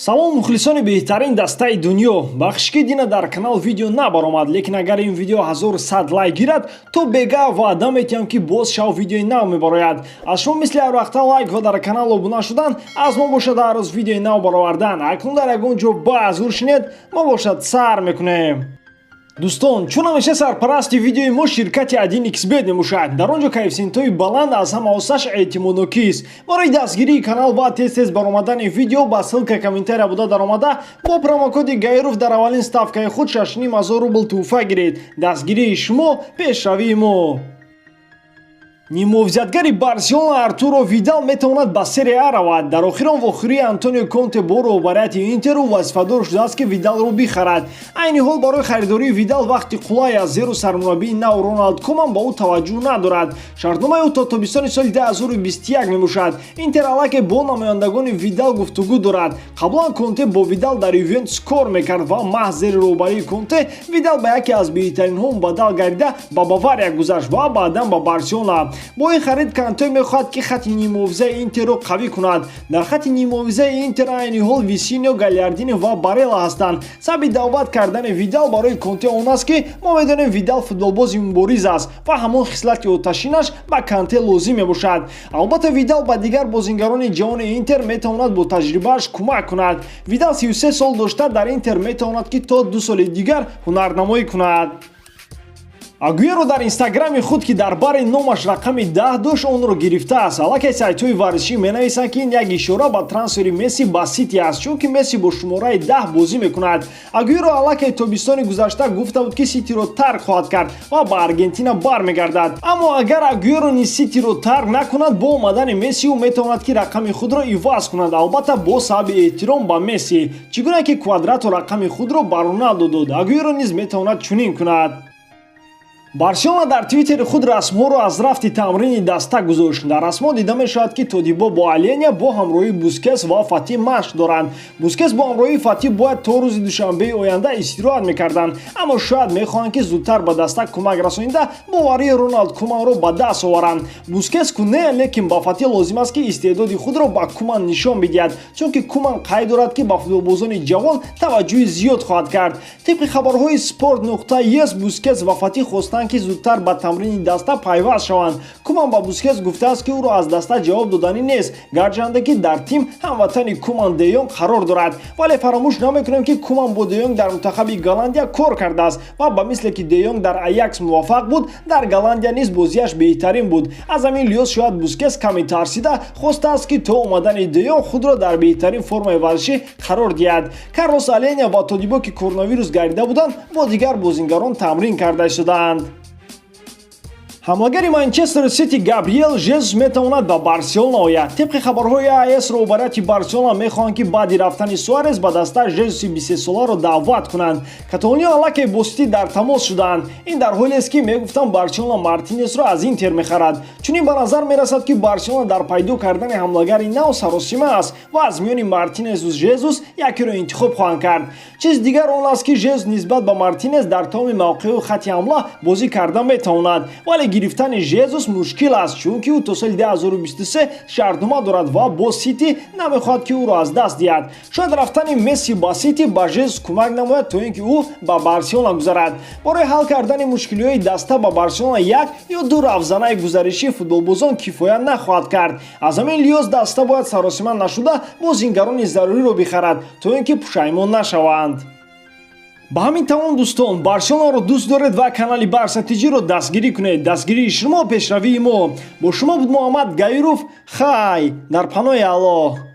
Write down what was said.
Салом, мухлисони беҳтарин дастаи дунё! Бахшиш, ки дина дар канал видео набаромад, лекин агар ин видео 1100 лайк гирад, то бега ваъда метиҳам, ки боз шав видеои нав мебарояд. Аз шумо мисли ҳар вақта лайк ва дар канал обуна шудан, аз мо бошад ҳар рӯз видеои нав баровардан. Акнун дар ягон ҷо баъзур шинед, мо бошад сар мекунем. Дӯстон, чун ҳамеша сарпарасти видеои мо ширкати 1xBet мебошад. Дар он ҷо коэффисиентҳои баланд, аз ҳама осаш эътимоднокист. Барои дастгирии канал ва тез-тез баромадани видео ба ссылка комментария буда даромада, бо промокоди Гаиров дар аввалин ставкаи худ 6500 рубл тӯҳфа гиред. Дастгирии шумо — пешравии мо. Ниммуҳофизатгари Барселона Артуро Видал метавонад ба Серия А равад. Дар охирон вохӯрии Антонио Конте бо роҳбарияти Интер ӯ вазифадор шудааст, ки Видалро бихарад. Айни ҳол барои харидории Видал вақти қулай аст, зеро сармураббии нав Роналд Куман ба ӯ таваҷҷӯҳ надорад. Шартномаи ӯ то тобистони соли 2021 мебошад. Интер аллакай бо намояндагони Видал гуфтугӯ дорад. Қаблан Конте бо Видал дар Ювентус кор мекард ва маҳз зери роҳбарии Конте Видал ба яке аз беҳтаринҳо мубаддал гардида, ба Бавария гузашт ва баъдан ба Барселона. Бо ин харид Конте мехоҳад, ки хати ниммуҳофизаи Интерро қавӣ кунад. Дар хати ниммуҳофизаи Интер айни ҳол Висино, Галярдини ва Барела ҳастанд. Сабаби даъват кардани Видал барои Конте он аст, ки мо медонем, Видал футболбози мубориз аст ва ҳамон хислати оташинаш ба Конте лозим мебошад. Албатта, Видал ба дигар бозингарони ҷавони Интер метавонад бо таҷрибааш кӯмак кунад. Видал 33 сол дошта, дар Интер метавонад, ки то 2 соли дигар ҳунарнамоӣ кунад. Агуеро дар инстаграми худ, ки дар бари номаш рақами 10 дошт, онро гирифтааст. Аллакай сайтҳои варзишӣ менависанд, ки ин як ишора ба трансфери Месси ба Сити аст, чунки Месси бо шумораи 10 бозӣ мекунад. Агуеро аллакай тобистони гузашта гуфта буд, ки Ситиро тарк хоҳад кард ва ба Аргентина бармегардад. Аммо агар Агуеро низ Ситиро тарк накунад, бо омадани Месси ӯ метавонад, ки рақами худро иваз кунад, албатта, бо сабаби эҳтиром ба Месси. Чӣ гуна ки Квадрато рақами худро ба Роналдо дод, Агуеро низ метавонад чунин кунад. Барселона дар твиттери худ расмҳоро аз рафти тамрини даста гузошт. Дар расмҳо дида мешавад, ки Тодибо бо Аленя бо ҳамроҳии Бускес ва Фати машқ доранд. Бускес бо ҳамроҳии Фати бояд то рӯзи душанбеи оянда истироҳат мекарданд, аммо шояд мехоҳанд, ки зудтар ба даста кӯмак расонида, боварии Роналд Куманро ба даст оваранд. Бускес ку не, лекин ба Фати лозим аст, ки истеъдоди худро ба Куман нишон бидиҳад, чунки Куман қайд дорад, ки ба футболбозони ҷавон таваҷҷӯҳи зиёд хоҳад кард. Тибқи хабарҳои Спорт.ес, Бускес ва Фати хостанд, ки зудтар ба тамрини даста пайваст шаванд. Куман ба Бускес гуфтааст, ки ӯро аз даста ҷавоб доданӣ нест, гарчанде ки дар тим ҳамватани Куман Деёнг қарор дорад. Вале фаромӯш намекунем, ки Куман бо Деёнг дар мунтахаби Голландия кор кардааст ва ба мисле ки Деёнг дар Аякс муваффақ буд, дар Голландия низ бозиаш беҳтарин буд. Аз ҳамин лиҳоз шояд Бускес каме тарсида хостааст, ки то омадани Деёнг худро дар беҳтарин формаи варзишӣ қарор диҳад. Карлос Аленя ва Тодибо, ки коронавирус гардида буданд, бо дигар бозингарон тамрин карда истодаанд. Ҳамлагари Манчестер Сити Габриэл Жезус метавонад ба Барселона ояд. Тибқи хабарҳои АС, роҳбарияти Барселона мехоҳанд, ки баъди рафтани Суарес ба даста Жезуси 23-соларо даъват кунанд. Каталониё аллакай бо Сити дар тамос шудаанд. Ин дар ҳолест, ки мегуфтанд, Барселона Мартинесро аз Интер мехарад. Чунин ба назар мерасад, ки Барселона дар пайдо кардани ҳамлагари нав саросима аст ва аз миёни Мартинесу Жезус якеро интихоб хоҳанд кард. Чизи дигар он аст, ки Жезус нисбат ба Мартинес дар тамоми мавқеъу хатти ҳамла бозӣ карда метавонад. Вале гирифтани Жезус мушкил аст, чунки ӯ то соли 2023 шартнома дорад ва бо Сити намехоҳад, ки ӯро аз даст диҳад. Шояд рафтани Месси ба Сити ба Жезус кӯмак намояд, то ин ки ӯ ба Барселона гузарад. Барои ҳал кардани мушкилиҳои даста ба Барселона як ё ду равзанаи гузаришии футболбозон кифоя нахоҳад кард. Аз ҳамин лиҳоз даста бояд саросима нашуда бозингарони заруриро бихарад, то ин ки пушаймон нашаванд. Ба ҳамин тамом, дӯстон. Барселонаро дӯст доред ва канали Барса Тиҷиро дастгирӣ кунед. Дастгирии шумо — пешравии мо. Бо шумо буд Муҳаммад Гаиров. Хай, дар паноҳи Аллоҳ.